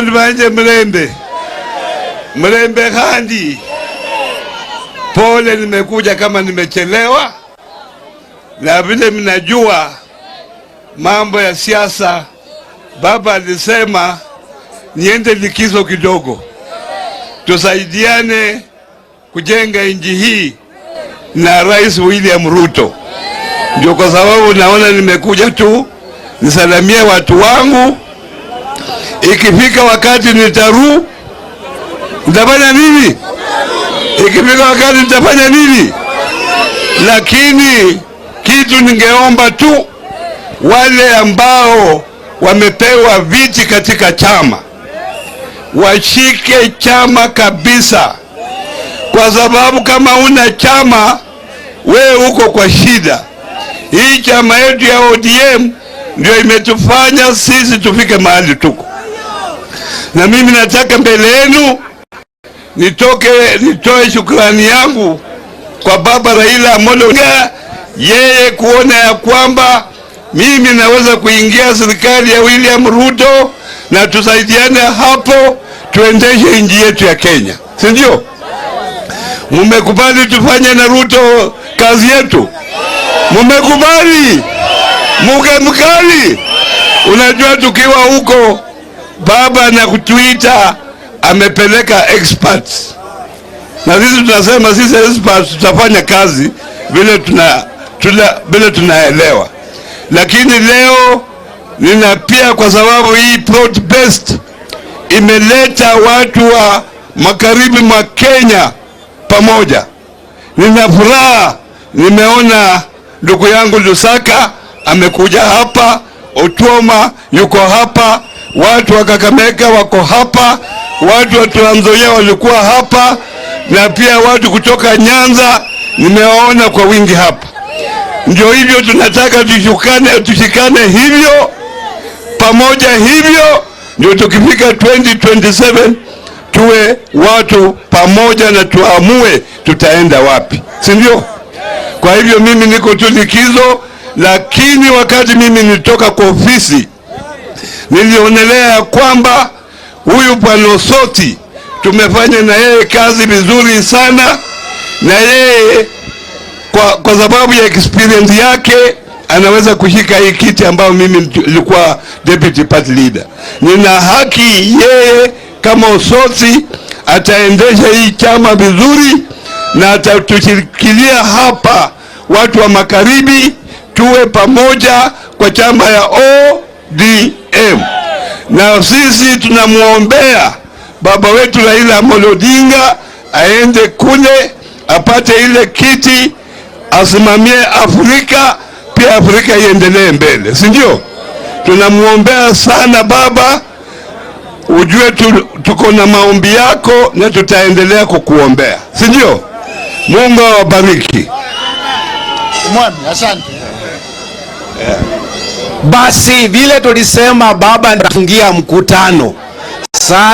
Bandu banje, mlembe mlembe khandi, pole, nimekuja kama nimechelewa, na vile mnajua mambo ya siasa, baba alisema niende likizo kidogo, tusaidiane kujenga nchi hii na Rais William Ruto. Ndio kwa sababu naona nimekuja tu nisalamie watu wangu. Ikifika wakati nitafanya nini? Ikifika wakati nitafanya nini? Lakini kitu ningeomba tu wale ambao wamepewa viti katika chama washike chama kabisa, kwa sababu kama una chama wewe uko kwa shida. Hii chama yetu ya ODM ndio imetufanya sisi tufike mahali tuko, na mimi nataka mbele yenu nitoe shukrani yangu kwa baba Raila Amolo Odinga, yeye kuona ya kwamba mimi naweza kuingia serikali ya William Ruto na tusaidiane hapo tuendeshe nchi yetu ya Kenya, si ndio? Mumekubali tufanye na Ruto kazi yetu? Mumekubali? Mukemkali? Unajua, tukiwa huko baba na kutuita amepeleka experts, na sisi tunasema sisi experts tutafanya kazi vile tunaelewa, lakini leo nina pia, kwa sababu hii broad based imeleta watu wa magharibi mwa Kenya pamoja. Nina furaha nimeona ndugu yangu Lusaka amekuja hapa, Otuoma yuko hapa, watu wa Kakamega wako hapa, watu wa Trans Nzoia walikuwa hapa, na pia watu kutoka Nyanza nimewaona kwa wingi hapa. Ndio hivyo tunataka tushikane hivyo pamoja hivyo, ndio tukifika 2027 tuwe watu pamoja na tuamue tutaenda wapi, si ndio? Kwa hivyo mimi niko tu likizo, lakini wakati mimi nilitoka kwa ofisi nilionelea ya kwamba huyu bwana Osoti tumefanya na yeye kazi vizuri sana, na yeye kwa sababu ya experience yake anaweza kushika hii kiti ambayo mimi nilikuwa deputy party leader. Nina haki yeye kama Osoti ataendesha hii chama vizuri na atatushikilia hapa watu wa magharibi tuwe pamoja kwa chama ya ODM, na sisi tunamwombea baba wetu Raila Amolo Odinga aende kule apate ile kiti asimamie Afrika, pia Afrika iendelee mbele, si ndio? Tunamwombea sana baba, ujue tuko na maombi yako na tutaendelea kukuombea, si ndio? Mungu awabariki. Mwami, asante. Basi vile tulisema baba anafungia mkutano.